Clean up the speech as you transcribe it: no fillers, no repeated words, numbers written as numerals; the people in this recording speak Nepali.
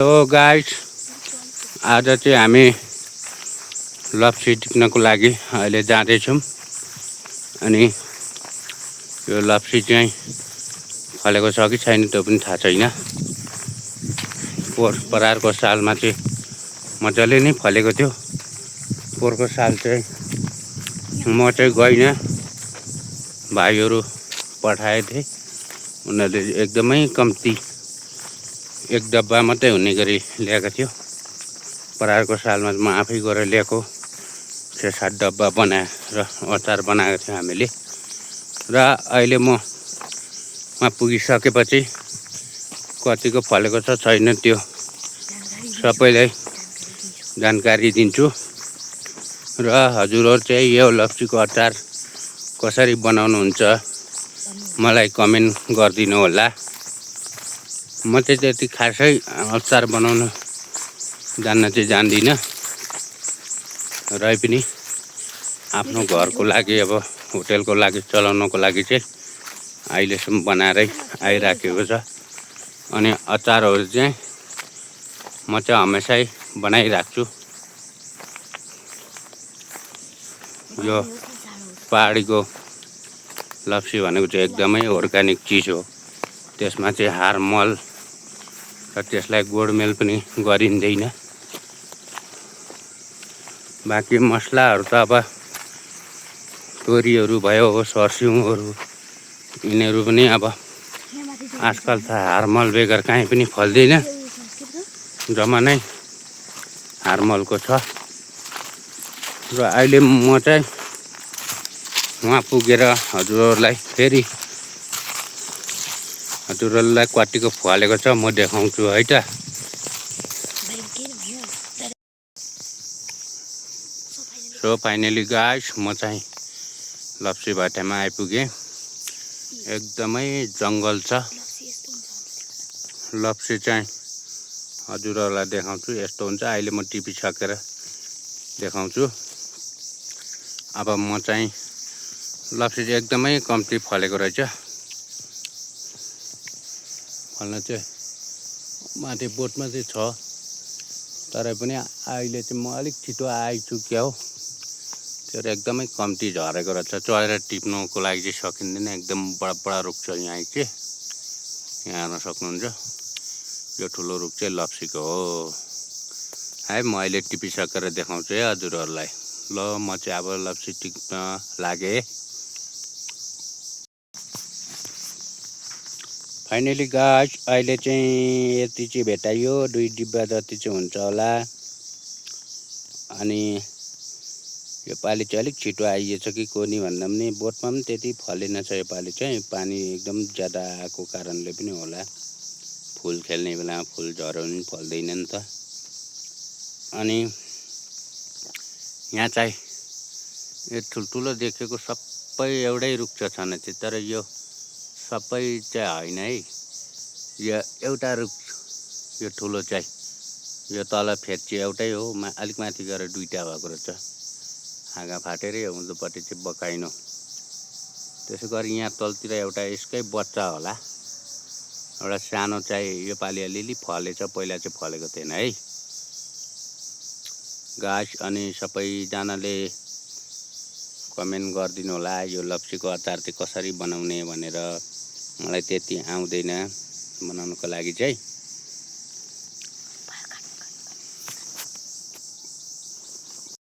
हेलो गाइस, आज चाहिँ हामी लप्सी टिप्नको लागि अहिले जाँदैछौँ। अनि यो लप्सी चाहिँ फलेको छ कि छैन त्यो पनि थाहा छैन। परारको सालमा चाहिँ मजाले नै फलेको थियो। पोहोरको साल चाहिँ म चाहिँ गइनँ, भाइहरू पठाए थिए। उनीहरूले एकदमै कम्ती एक डब्बा मात्रै हुने गरी ल्याएको थियो। परारको सालमा म आफै गएर ल्याएको 6-7 डब्बा बनाएर अचार बनाएको थियो हामीले। र अहिले म वहाँ पुगिसकेपछि कतिको फलेको छ छैन त्यो सबैलाई जानकारी दिन्छु। र हजुरहरू चाहिँ यो लप्सीको अचार कसरी बनाउनुहुन्छ मलाई कमेन्ट गरिदिनु होला। म चाहिँ त्यति खासै अचार बनाउन जान्दिनँ, र पनि आफ्नो घरको लागि अब होटेलको लागि चलाउनको लागि चाहिँ अहिलेसम्म बनाएरै आइराखेको छ। अनि अचारहरू चाहिँ म चाहिँ हमेसै बनाइराख्छु। यो पहाडीको लप्सी भनेको चाहिँ एकदमै अर्ग्यानिक चिज हो। त्यसमा चाहिँ हार मल र त्यसलाई गोडमेल पनि गरिँदैन। बाँकी मसलाहरू त अब तोरीहरू भयो, सर्स्युङहरू, यिनीहरू पनि अब आजकल त हारमल बेगर कहीँ पनि फल्दैन, जमानै हारमलको छ। र अहिले म चाहिँ वहाँ पुगेर हजुरहरूलाई फेरि हजुरहरूलाई कतिको फलेको छ म देखाउँछु है त। सो फाइनली गाइस, म चाहिँ लप्सी भाटामा आइपुगेँ। एकदमै जङ्गल छ। लप्सी चाहिँ हजुरहरूलाई देखाउँछु यस्तो हुन्छ। अहिले म टिपिसकेर देखाउँछु। अब म चाहिँ लप्सी चाहिँ एकदमै कम्ती फलेको रहेछ। फल्न चाहिँ माथि बोटमा चाहिँ छ, तर पनि अहिले चाहिँ म अलिक छिटो आइपुग्यो हो। त्यो एकदमै कम्ती झरेको रहेछ। चढेर टिप्नुको लागि चाहिँ सकिँदैन, एकदम बडा रुख छ यहाँ चाहिँ। यहाँ हेर्न सक्नुहुन्छ, यो ठुलो रुख चाहिँ लप्सीको हो है। म अहिले टिपिसकेर देखाउँछु है हजुरहरूलाई। ल, म चाहिँ अब लप्सी टिप्न लागेँ। फाइनली गाइस, अहिले चाहिँ यति चाहिँ भेटाइयो, 2 डिब्बा जति चाहिँ हुन्छ होला। अनि यो पालि चाहिँ अलिक छिटो आइएछ कि कोनी भन्दा पनि बोटमा पनि त्यति फलेन छ। यो पालि चाहिँ पानी एकदम ज्यादा आएको कारणले पनि होला। फुल खेल्ने बेलामा फुल झऱ्यो भने फल्दैन नि त। अनि यहाँ चाहिँ यो ठुल्ठुलो देखेको सबै एउटै रुख छन् चाहिँ, तर यो सबै चाहिँ होइन है। यो एउटा रुख, यो ठुलो चाहिँ यो तल फेच्ची एउटै हो, अलिक माथि गएर 2टा भएको रहेछ। हाँगा फाटेर उँधोपट्टि चाहिँ बकाइनो। त्यसै गरी यहाँ तलतिर एउटा यसकै बच्चा होला, एउटा सानो चाहिँ यो पालि अलिअलि फलेछ, पहिला चाहिँ फलेको थिएन है गाइस। अनि सबैजनाले कमेन्ट गरिदिनु होला यो लप्सीको अचार चाहिँ कसरी बनाउने भनेर। मलाई त्यति आउँदैन बनाउनको लागि चाहिँ।